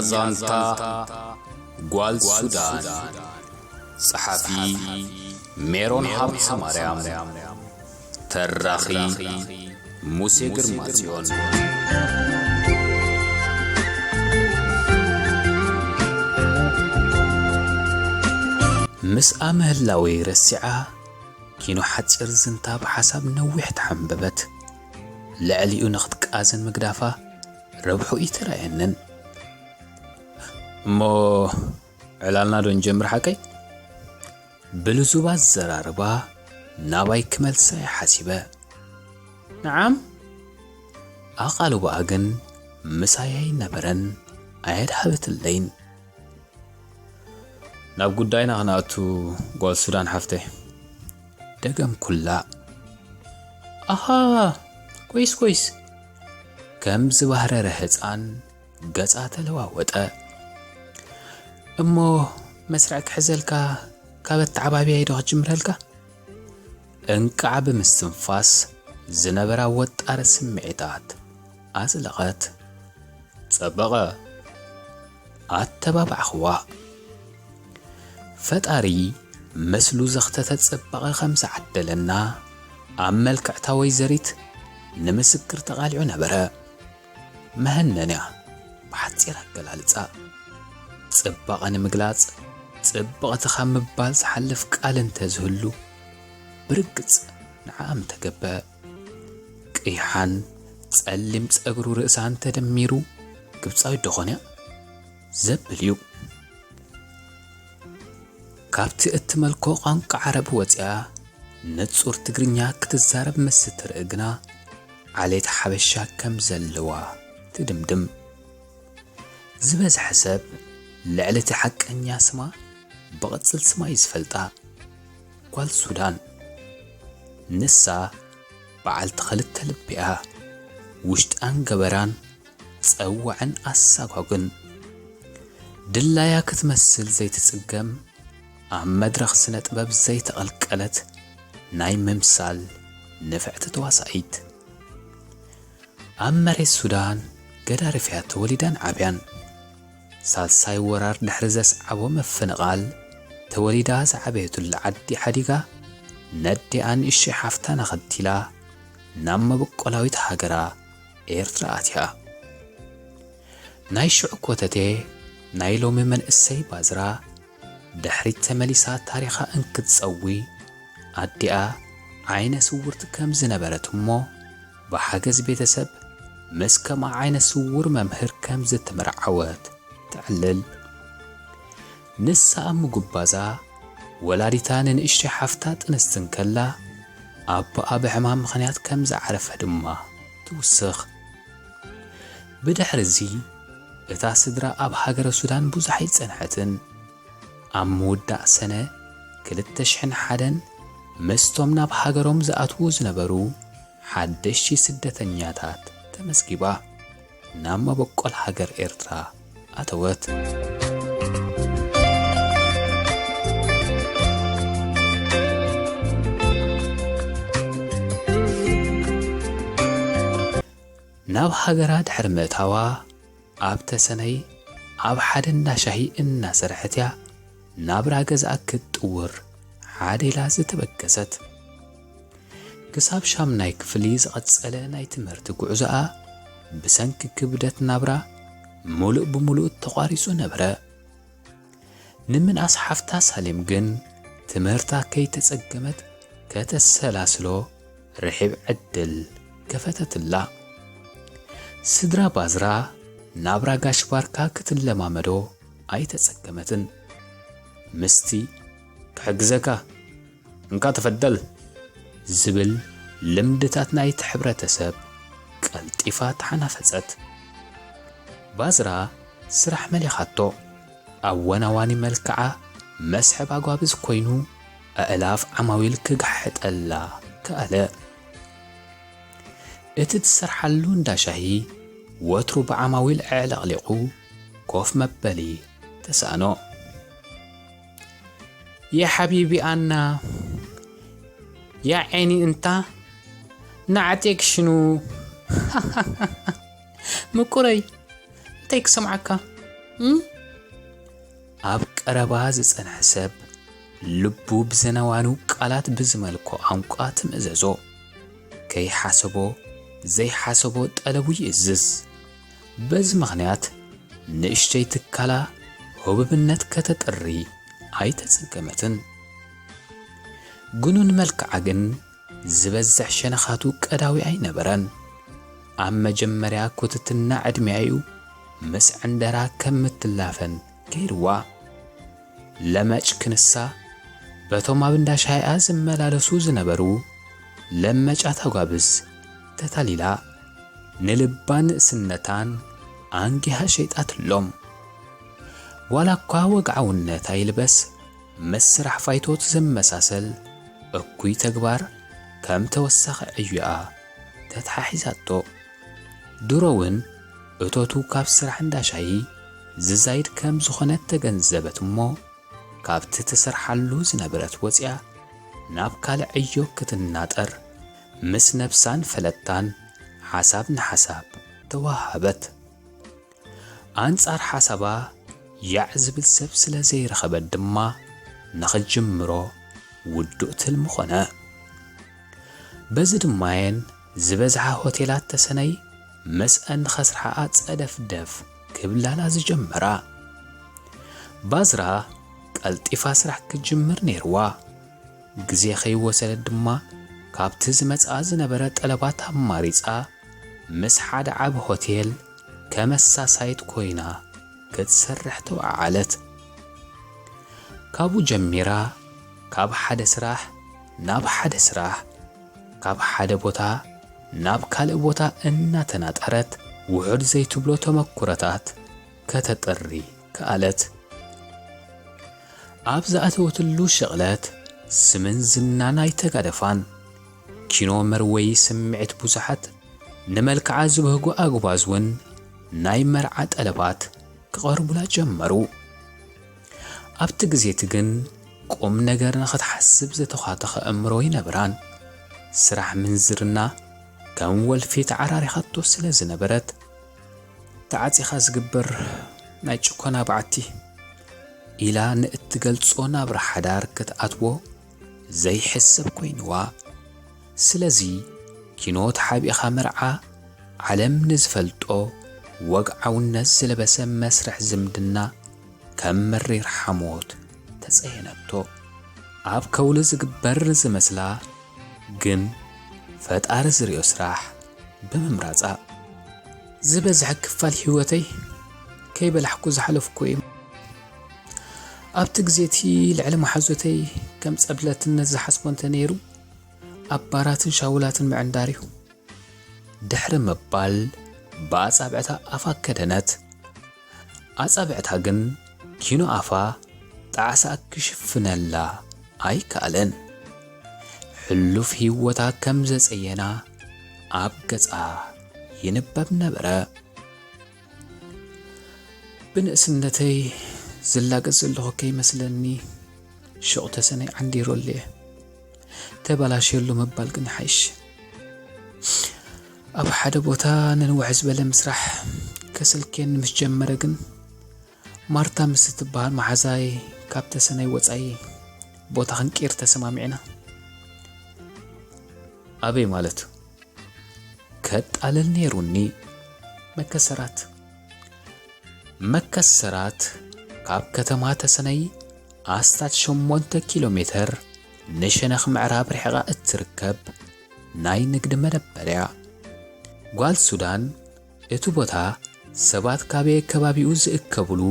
ዛንታ ጓል ሱዳን። ጸሓፊ ሜሮን ሃብተ ማርያም። ተራኺ ሙሴ ግርማ ጽዮን። ምስኣ ምህላወይ ረሲዓ፣ ኪኖ ሓጺር ዝንታ ብሓሳብ ነዊሕ ተሓንበበት። ልዕሊኡ ንኽትቃዘን ምግዳፋ ረብሑ ኣይተራእየንን። እሞ ዕላልና ዶ ንጀምር ሓቀይ? ብልዙብ ኣዘራርባ ናባይ ክመልሳ እየ ሓሲበ። ንዓም? ኣቓልቦኣ ግን ምሳይ ኣይነበረን፣ ኣየድሃበትለይን። ናብ ጉዳይና ክንኣቱ ጓል ሱዳን ሓፍተይ። ደገምኩላ። ኣሃ፣ ኮይስ ኮይስ። ከም ዝባህረረ ህፃን ገጻ ተለዋወጠ። እሞ መስርዕ ክሕዘልካ ካብ ኣተዓባብያይ ዶ ክጅምረልካ? እንቃዕ ብምስትንፋስ ዝነበራ ወጣረ ስምዒታት ኣዝለቐት። ጸበቐ፣ ኣተባባዕኽዋ። ፈጣሪ መስሉ ዘኽተተ ጽባቐ ከም ዝዓደለና ኣብ መልክዕታ ወይዘሪት ንምስክር ተቓሊዑ ነበረ። መሀነንያ ብሓጺር ኣገላልጻ፣ ጽባቐ ንምግላጽ ጽብቕቲ ካብ ምባል ዝሓልፍ ቃል እንተዝህሉ ብርግጽ ንዓኣ ምተገበ። ቅይሓን ጸሊም ጸጉሩ ርእሳን ተደሚሩ ግብጻዊት ዶ ኾንያ ዘብል እዩ። ካብቲ እትመልኮ ቋንቋ ዓረብ ወጺኣ ንጹር ትግርኛ ክትዛረብ ምስ ትርኢ ግና ዓሌት ሓበሻ ከም ዘለዋ ትድምድም። ዝበዝሐ ሰብ ልዕሊ እቲ ሓቀኛ ስማ ብቕጽል ስማ እዩ ዝፈልጣ። ጓል ሱዳን። ንሳ በዓልቲ ክልተ ልቢ እያ። ውሽጣን ገበራን ጸዋዕን ኣሳጓግን። ድላያ ክትመስል ዘይትጽገም፣ ኣብ መድረኽ ስነ ጥበብ ዘይተቐልቀለት ናይ ምምሳል ንፍዕቲ ተዋሳኢት። ኣብ መሬት ሱዳን ገዳርፍ እያ ተወሊዳን ዓብያን። ሳልሳይ ወራር ድሕሪ ዘስዓቦ ምፍንቓል፣ ተወሊዳ ዝዓበየትሉ ዓዲ ሓዲጋ፣ ነዲኣ ንእሽተይ ሓፍታ ነኸቲላ ናብ መበቆላዊት ሃገራ ኤርትራ ኣትያ። ናይ ሽዑ ኮተቴ ናይ ሎሚ መንእሰይ ባዝራ፣ ድሕሪት ተመሊሳ ታሪኻ እንክትጸዊ፣ ኣዲኣ ዓይነ ስውርቲ ከም ዝነበረት እሞ፣ ብሓገዝ ቤተሰብ ምስ ከምኣ ዓይነ ስውር መምህር ከም ዝተመርዓወት ተዕልል። ንሳ ኣብ ምጉባዛ፣ ወላዲታ ንንእሽተይ ሓፍታ ጥንስቲ እንከላ፣ ኣቦኣ ብሕማም ምኽንያት ከም ዝዓረፈ ድማ ትውስኽ። ብድሕሪ እዚ፣ እታ ስድራ ኣብ ሃገረ ሱዳን ብዙሕ ኣይጸንሐትን። ኣብ ምውዳእ ሰነ ክልተ ሽሕን ሓደን ምስቶም ናብ ሃገሮም ዝኣትዉ ዝነበሩ ሓደሽቲ ስደተኛታት ተመዝጊባ ናብ መበቆል ሃገር ኤርትራ ኣተወት። ናብ ሃገራ ድሕሪ ምእታዋ፣ ኣብ ተሰነይ ኣብ ሓደ እንዳ ሻሂ እናሰርሐት እያ ናብራ ገዝኣ ክትጥውር ሓደ ኢላ ዝተበገሰት። ክሳብ ሻምናይ ክፍሊ ዝቐጸለ ናይ ትምህርቲ ጉዕዞኣ ብሰንኪ ክብደት ናብራ ምሉእ ብምሉእ ተቋሪጹ ነበረ። ንምንኣስ ሓፍታ ሳሌም ግን ትምህርታ ከይተጸገመት ከተሰላስሎ ርሒብ ዕድል ከፈተትላ። ስድራ ባዝራ ናብራ ጋሽ ባርካ ክትለማመዶ ኣይተጸገመትን። ምስቲ "ክሕግዘካ፣ እንካ ተፈደል" ዝብል ልምድታት ናይቲ ሕብረተሰብ ቀልጢፋ ተሓናፈጸት። ባዝራ ስራሕ መሊኻቶ። ኣወናዋኒ መልክዓ መስሕብ ኣጓብዝ ኮይኑ፣ ኣእላፍ ዓማዊል ክግሓሕጠላ ከኣለ። እቲ ትሰርሓሉ እንዳ ሻሂ ወትሩ ብዓማዊል ኣዕለቕሊቑ ኮፍ መበሊ ተሳእኖ። "ያ ሓቢቢ ኣና፣ ያ ዐይኒ እንታ፣ ንዓጤክ ሽኑ፣ ምቁረይ፣ እንታይ ክሰምዓካ?" እም? ኣብ ቀረባ ዝጸንሐ ሰብ ልቡ ብዘነዋኑ ቃላት ብዝመልኮ ቋንቋ ትምእዘዞ። ከይሓሰቦ ዘይሓሰቦ ጠለቡ ይእዝዝ። በዚ ምኽንያት ንእሽተይ ትካላ ህቡብነት ከተጥሪ ኣይተጸገመትን። ግኑን መልክዓ ግን ዝበዝሕ ሸነኻቱ ቀዳዊ ኣይነበረን። ኣብ መጀመርያ ኩትትና ዕድሜኣ'ዩ ምስ ዕንደራ ከም እትላፈን ገይርዋ። ለመጭ ክንሳ በቶም ኣብ እንዳ ሻሂኣ ዝመላለሱ ዝነበሩ ለመጫት ኣጓብዝ ተታሊላ፣ ንልባን ንእስነታን ኣንጊሃ ሸይጣትሎም። ዋላ እኳ ወግዓውነት ኣይልበስ፣ ምስ ስራሕ ፋይቶት ዝመሳሰል እኩይ ተግባር ከም ተወሳኺ ዕዮኣ ተተሓሒዛቶ። ድሮ እውን እቶቱ ካብ ስራሕ እንዳ ሻሂ ዝዛይድ ከም ዝኾነ ተገንዘበት እሞ፣ ካብቲ ትሰርሓሉ ዝነበረት ወፂኣ ናብ ካልእ ዕዮ ክትናጠር ምስ ነብሳን ፈለጥታን ሓሳብ ንሓሳብ ተወሃሃበት። ኣንጻር ሓሳባ ያዕ ዝብል ሰብ ስለ ዘይረኸበት ድማ ንኽትጅምሮ ውዱእ ትልሚ ኾነ። በዚ ድማየን ዝበዝሓ ሆቴላት ተሰነይ ምስአን ኸስርሓኣ ጸደፍደፍ ክብላላ ዝጀመራ። ባዝራ ቀልጢፋ ስራሕ ክትጅምር ነይርዋ። ግዜ ኸይወሰደት ድማ ካብቲ ዝመጽኣ ዝነበረ ጠለባት ኣማሪጻ ምስ ሓደ ዓቢ ሆቴል ከመሳሳይት ኮይና ክትሰርሕ ተወዓዓለት። ካብኡ ጀሚራ ካብ ሓደ ስራሕ ናብ ሓደ ስራሕ፣ ካብ ሓደ ቦታ ናብ ካልእ ቦታ እናተናጠረት ውሑድ ዘይትብሎ ተመኩሮታት ከተጥሪ ከኣለት። ኣብ ዝኣተወትሉ ሽቕለት ስምን ዝናን ኣይተጋደፋን። ኪኖ መርወዪ ስምዒት ብዙሓት ንመልክዓ ዝብህጉ ኣጉባዝ እውን ናይ መርዓ ጠለባት ክቐርቡላ ጀመሩ። ኣብቲ ግዜ እቲ ግን ቁም ነገር ንኽትሓስብ ዘተዃተኸ ኣእምሮ ኣይነበራን። ስራሕ ምንዝርና ከም ወልፊ ተዓራሪኻቶ ስለ ዝነበረት፣ ተዓጺኻ ዝግበር ናይ ጭኮና በዓቲ ኢላ ንእትገልጾ ናብራ ሓዳር ክትኣትዎ ዘይሕሰብ ኮይንዋ። ስለዚ ኪኖ ተሓቢእኻ መርዓ ዓለም ንዝፈልጦ ወግዓውነት ዝለበሰ መስርሕ ዝምድና ከም መሪር ሓሞት ተጸየነቶ። ኣብ ከውሊ ዝግበር ዝመስላ ግን ፈጣሪ ዝርእዮ ስራሕ ብምምራጻ። ዝበዝሐ ክፋል ህይወተይ ከይበላሕኩ ዝሓለፍኩ እዩ። ኣብቲ ግዜ እቲ ልዕሊ መሓዙተይ ከም ጸብለልትነት ዝሓስቦ እንተ ነይሩ፣ ኣብ ባራትን ሻውላትን ምዕንዳር እዩ። ድሕሪ ምባል ብኣጻብዕታ ኣፋ ከደነት። ኣጻብዕታ ግን ኪኖ ኣፋ ጣዕሳ ክሽፍነላ ኣይከኣለን። ሕሉፍ ህይወታ ከም ዘጸየና ኣብ ገጻ ይንበብ ነበረ። ብንእስነተይ ዝላገጽ ዘለኹ ከይመስለኒ ሹቕ ተሰነይ ዓንዲረሉ እየ። ተበላሽየሉ ምባል ግን ይሓይሽ። ኣብ ሓደ ቦታ ንንውሕ ዝበለ ምስራሕ ከሰልክየኒ ምስ ጀመረ ግን፣ ማርታ ምስ እትበሃል መሓዛይ ካብ ተሰነይ ወጻኢ ቦታ ክንቅይር ተሰማሚዕና። ኣበይ ማለት? ከጣልል ነይሩኒ። መከሰራት። መከሰራት ካብ ከተማ ተሰነይ ኣስታት ሸሞንተ ኪሎ ሜተር ንሸነኽ ምዕራብ ርሒቓ እትርከብ ናይ ንግዲ መደበር እያ። ጓል ሱዳን እቲ ቦታ ሰባት ካበየ ከባቢኡ ዝእከብሉ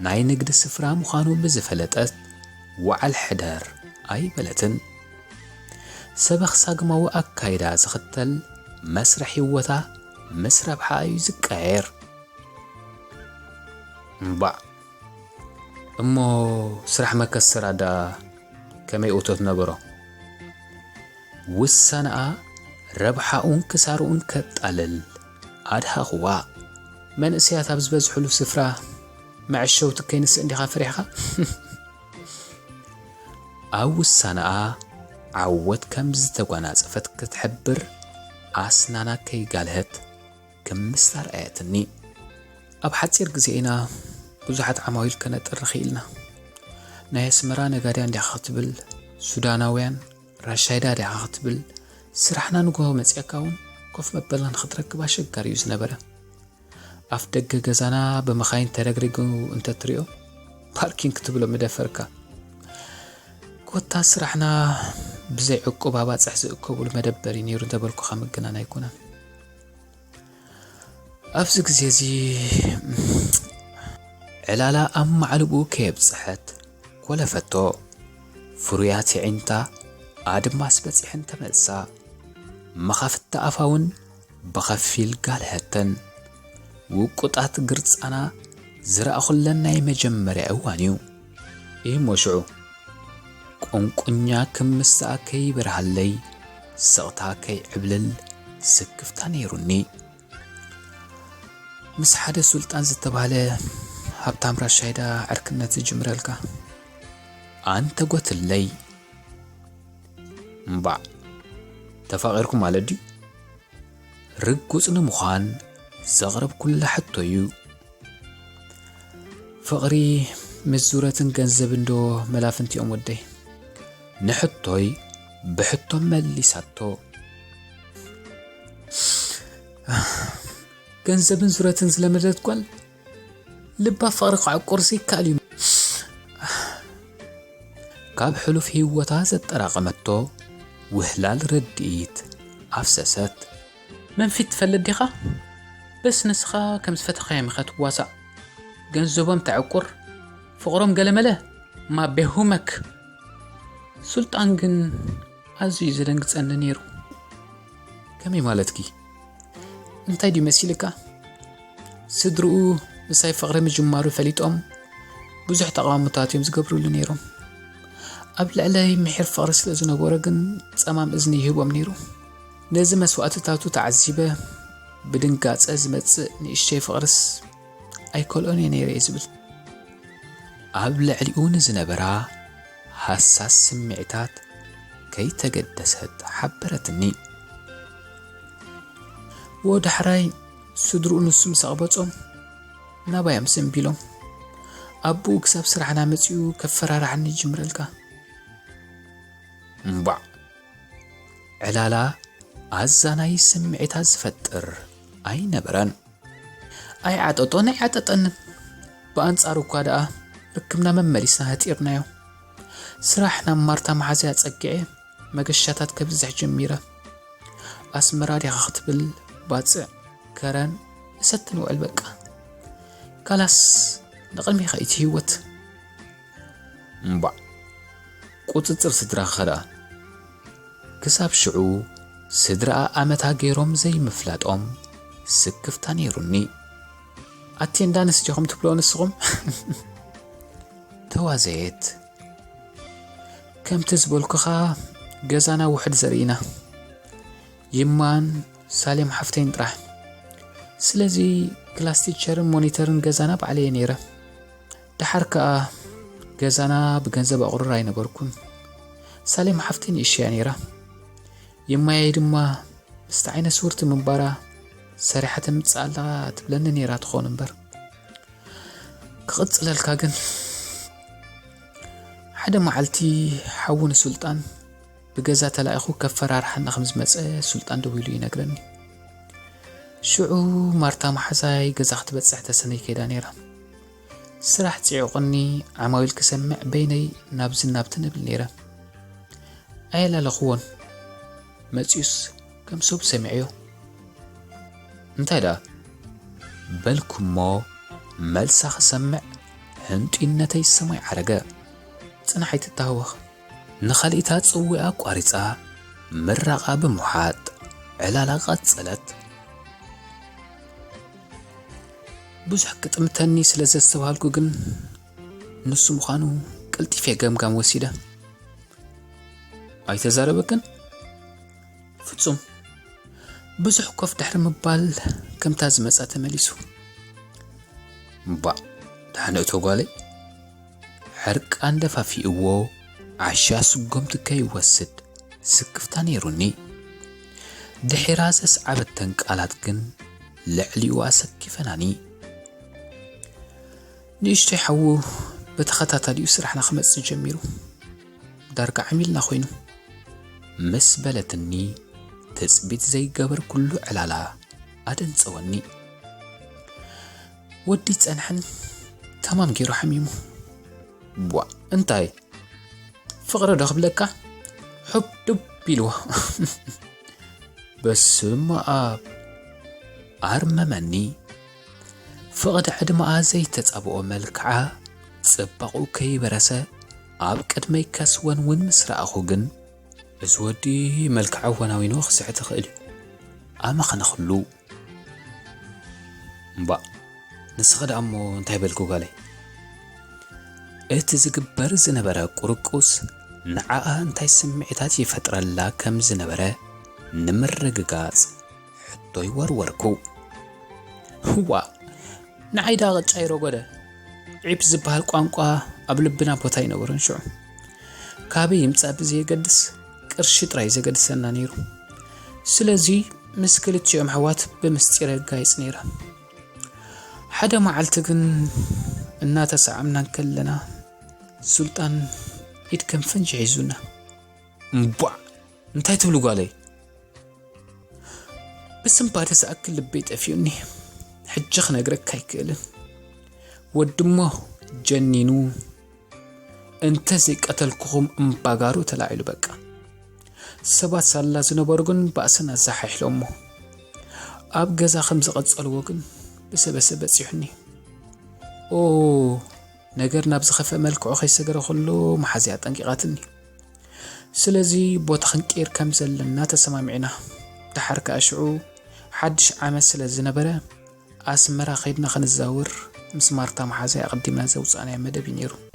ናይ ንግዲ ስፍራ ምዃኑ ብዝፈለጠት፣ ወዓል ሕደር ኣይበለትን። ሰበኽ ሳግማዊ ኣካይዳ ዝኽተል መስርሕ ህይወታ ምስ ረብሓ እዩ ዝቀያየር። እምባዕ፣ እሞ ስራሕ መከሰራ ደኣ ከመይ እቶት ነበሮ? ውሳነኣ ረብሓኡን ክሳርኡን ከጣልል ኣድሃኽዋ። መንእሰያት ኣብ ዝበዝሕሉ ስፍራ መዐሸውቲ ከይንስእ እንዲኻ ፈሪሕኻ? ኣብ ውሳነኣ ዓወት ከም ዝተጓናጸፈት ክትሕብር ኣስናና ከይጋልሀት ክምስታ ረኣየትኒ። ኣብ ሓጺር ግዜ ኢና ብዙሓት ዓማዊል ከነጥሪ ክኢልና። ናይ ኣስመራ ነጋድያን ዲኻ ክትብል፣ ሱዳናውያን፣ ራሻይዳ ዲኻ ክትብል፣ ስራሕና ንጎሆ መጺኣካ እውን ኮፍ መበልና ንኽትረክብ ኣሸጋሪ እዩ ዝነበረ። ኣፍ ደገ ገዛና ብመኻይን ተረግሪጉ እንተትሪኦ፣ ፓርኪንግ ክትብሎ ምደፈርካ። ኮታ ስራሕና ብዘይ ዕቁብ ኣባጽሕ ዝእከቡሉ መደበር እዩ ነይሩ እንተበልኩኻ ምግናን ኣይኮነን። ኣብዚ ግዜ እዚ ዕላላ ኣብ ማዕልብኡ ከየብጽሐት ኮለፈቶ። ፍሩያት የዒንታ ኣድማስ በጺሐን ተመልሳ። መኻፍቲ ኣፋ እውን ብኸፊል ጋልሀተን። ውቁጣት ግርጻና ዝረኣኹለን ናይ መጀመርያ እዋን እዩ። እሞ ሽዑ ቁንቁኛ ክምስኣ ከይበርሃለይ፣ ስቕታ ከይዕብልል ስክፍታ ነይሩኒ። ምስ ሓደ ሱልጣን ዝተባህለ ሃብታም ራሻይዳ ዕርክነት ዝጅምረልካ። ኣንተ ጎትለይ። እምባዕ፣ ተፋቒርኩም ማለት ድዩ? ርጉጽ ንምዃን ዘቕረብኩላ ሕቶ እዩ። ፍቕሪ ምስ ዙረትን ገንዘብን ዶ መላፍንቲ እዮም ወደይ? ንሕቶይ ብሕቶ መሊሳቶ። ገንዘብን ዙረትን ዝለመደት ጓል ልባ ፍቕሪ ከዕቁርሲ ይከኣል እዩ። ካብ ሕሉፍ ህይወታ ዘጠራቐመቶ ውህላል ርድኢት ኣፍሰሰት። መንፊት ትፈልጥ ዲኻ? በስ ንስኻ ከም ዝፈተኻዮም ኢኻ ትዋሳእ። ገንዘቦም ተዕቁር፣ ፍቕሮም ገለመለ፣ ማቤሁመክ። ሱልጣን ግን ኣዝዩ ዘደንግጸኒ ነይሩ። ከመይ ማለትኪ? እንታይ ድዩ መሲልካ? ስድርኡ ምሳይ ፍቕሪ ምጅማሩ ፈሊጦም ብዙሕ ተቓውሞታት እዮም ዝገብሩሉ ነይሮም። ኣብ ልዕለይ ምሒር ፍቕሪ ስለ ዝነበሮ ግን ጸማም እዝኒ ይህቦም ነይሩ። ነዚ መስዋእትታቱ ተዓዚበ ብድንጋጸ ዝመጽእ ንእሽተይ ፍቕርስ ኣይከልኦን እየ ነይረ እየ ዝብል። ኣብ ልዕሊኡ ንዝነበራ ሃሳስ ስምዒታት ከይተገደሰት ሓበረትኒ። ወዳሕራይ ስድርኡ ንሱ ምስ ኣቕበጾም ናባይ እዮም ዘንቢሎም። ኣቦኡ ክሳብ ስራሕና መጺኡ ከፈራርሓኒ ይጅምረልካ። እምባዕ፣ ዕላላ ኣዛናዪ ስምዒታት ዝፈጥር ኣይነበረን። ኣይዓጠጦን ኣይዓጠጠንን። ብኣንጻሩ እኳ ደኣ ርክብና መመሊስና ህጢርናዮ። ስራሕ ናብ ማርታ መሓዘያ ጸጊዐ መገሻታት ከብዝሕ ጀሚረ። ኣስመራ ዲኻ ክትብል ባጽዕ፣ ከረን እሰትን ውዕል በቃ። ካላስ ንቕድሚኻ እቲ ህይወት። እምባዕ፣ ቁጽጽር ስድራኻ ደኣ። ክሳብ ሽዑ ስድራኣ ኣመታ ገይሮም ዘይምፍላጦም ስክፍታ ነይሩኒ። ኣቴንዳንስ ዲኹም ትብልዎ ንስኹም? ተዋዘየት። ከምቲ ዝበልኩኻ ገዛና ውሑድ ዘርኢ ኢና። ይማን ሳሌም ሓፍተይን ጥራሕ። ስለዚ ክላስ ቲቸርን ሞኒተርን ገዛና ባዕለየ ነይረ። ደሓር ከኣ ገዛና ብገንዘብ ኣቑርር ኣይነበርኩን። ሳሌም ሓፍተይ ንእሽያ ነይራ። የማየይ ድማ ምስቲ ዓይነ ስውርቲ ምንባራ ሰሪሓ ተምጽእ ኣላ ትብለኒ ነይራ ትኾን እምበር። ክቕጽለልካ ግን፣ ሓደ መዓልቲ ሓዉ ንሱልጣን ብገዛ ተላኢኹ ከፈራርሓና ከም ዝመጸ ሱልጣን ደዊሉ ይነግረኒ። ሽዑ ማርታ መሓዛይ ገዛ ክትበጽሕ ተሰነይ ከይዳ ነይራ። ስራሕ ጽዒቑኒ ዓማዊል ክሰምዕ በይነይ ናብዝን ናብትን እብል ነይረ። ኣየላለኽዎን። መጺኡስ ከም ሰብ ሰሚዐዮ። እንታይ ደኣ? በልኩሞ መልሳ ክሰምዕ ህንጡይነተይ ሰማይ ዓረገ። ጽናሕ ኣይትተሃወኽ። ንኻልኢታ ጽዊኣ ኣቋሪጻ ምራቓ ብምውሓጥ ዕላላ ቀጸለት። ብዙሕ ክጥምተኒ ስለ ዘስተብሃልኩ ግን ንሱ ምዃኑ ቀልጢፈ ገምጋም ወሲደ። ኣይተዛረበክን? ፍጹም። ብዙሕ ኮፍ ድሕሪ ምባል ከምታ ዝመጻ ተመሊሱ። እምባእ፣ ደሓን እቶ ጓለይ። ሕርቃን ደፋፊእዎ ዓሻ ስጎምቲ ከይወስድ ስክፍታ ነይሩኒ። ድሒራ ዘስዓበተን ቃላት ግን ልዕሊኡ ኣሰኪፈናኒ። ንእሽተይ ሓዉ ብተኸታታሊኡ ስራሕና ክመጽእ ጀሚሩ። ዳርጋ ዓሚልና ኮይኑ። ምስ በለትኒ ትጽቢት ዘይገበር ኩሉ ዕላላ ኣደንጸወኒ። ወዲ ጸንሐን ተማም ገይሩ ሓሚሙ። ቧ፣ እንታይ? ፍቕሪ ዶ ክብለካ? ሑብ ዱብ ኢልዎ። በስመ ኣብ! ኣርመመኒ። ፍቕዲ ዕድመኣ ዘይተጻብኦ መልክዓ ጽባቕኡ ከይበረሰ ኣብ ቅድመይ ከስወንውን ምስ ረኣኹ ግን፣ እዚ ወዲ መልክዓ ወናዊኖ ክስሕት ይኽእል እዩ። ኣመኽነኽሉ። እምባእ፣ ንስኺ ደኣ እሞ እንታይ በልኪ ጓለይ? እቲ ዝግበር ዝነበረ ቁርቁስ ንዓኣ እንታይ ስምዒታት ይፈጥረላ ከም ዝነበረ ንምርግጋጽ ሕቶይ ወርወርኩ። ዋእ፣ ንዓይ ደኣ ቅጫ ይረጎደ። ዒብ ዝበሃል ቋንቋ ኣብ ልብና ቦታ ኣይነበሮን ሽዑ። ካበይ ይምጻእ ብዘየገድስ ቅርሺ ጥራይ ዘገድሰና ነይሩ። ስለዚ ምስ ክልቲኦም ኣሕዋት ብምስጢር የጋይጽ ነይረ። ሓደ መዓልቲ ግን እናተሰዓምና እንከለና ሱልጣን ኢድ ከም ፈንጂ ሒዙና። እምቧዕ! እንታይ ትብሉ ጓለይ? ብስንባደ ዝኣክል ልበይ ጠፊኡኒ። ሕጂ ክነግረካ ኣይክእልን። ወድሞ ጀኒኑ እንተ ዘይቀተልኩኹም እምባጋሩ ተላዒሉ በቃ። ሰባት ሳላ ዝነበሩ ግን ባእስና ኣዛሓሒሎሞ። ኣብ ገዛ ከም ዝቐጸልዎ ግን ብሰበሰ በጺሑኒ። ኦ፣ ነገር ናብ ዝኸፍአ መልክዑ ከይሰገረ ከሎ መሓዝያ ኣጠንቂቓትኒ። ስለዚ ቦታ ክንቅይር ከም ዘለና ተሰማሚዕና። ደሓር ከኣ ሽዑ ሓድሽ ዓመት ስለ ዝነበረ ኣስመራ ከይድና ክንዛወር ምስ ማርታ መሓዝያ ኣቐዲምና ዘውጻእናዮ መደብ እዩ ነይሩ።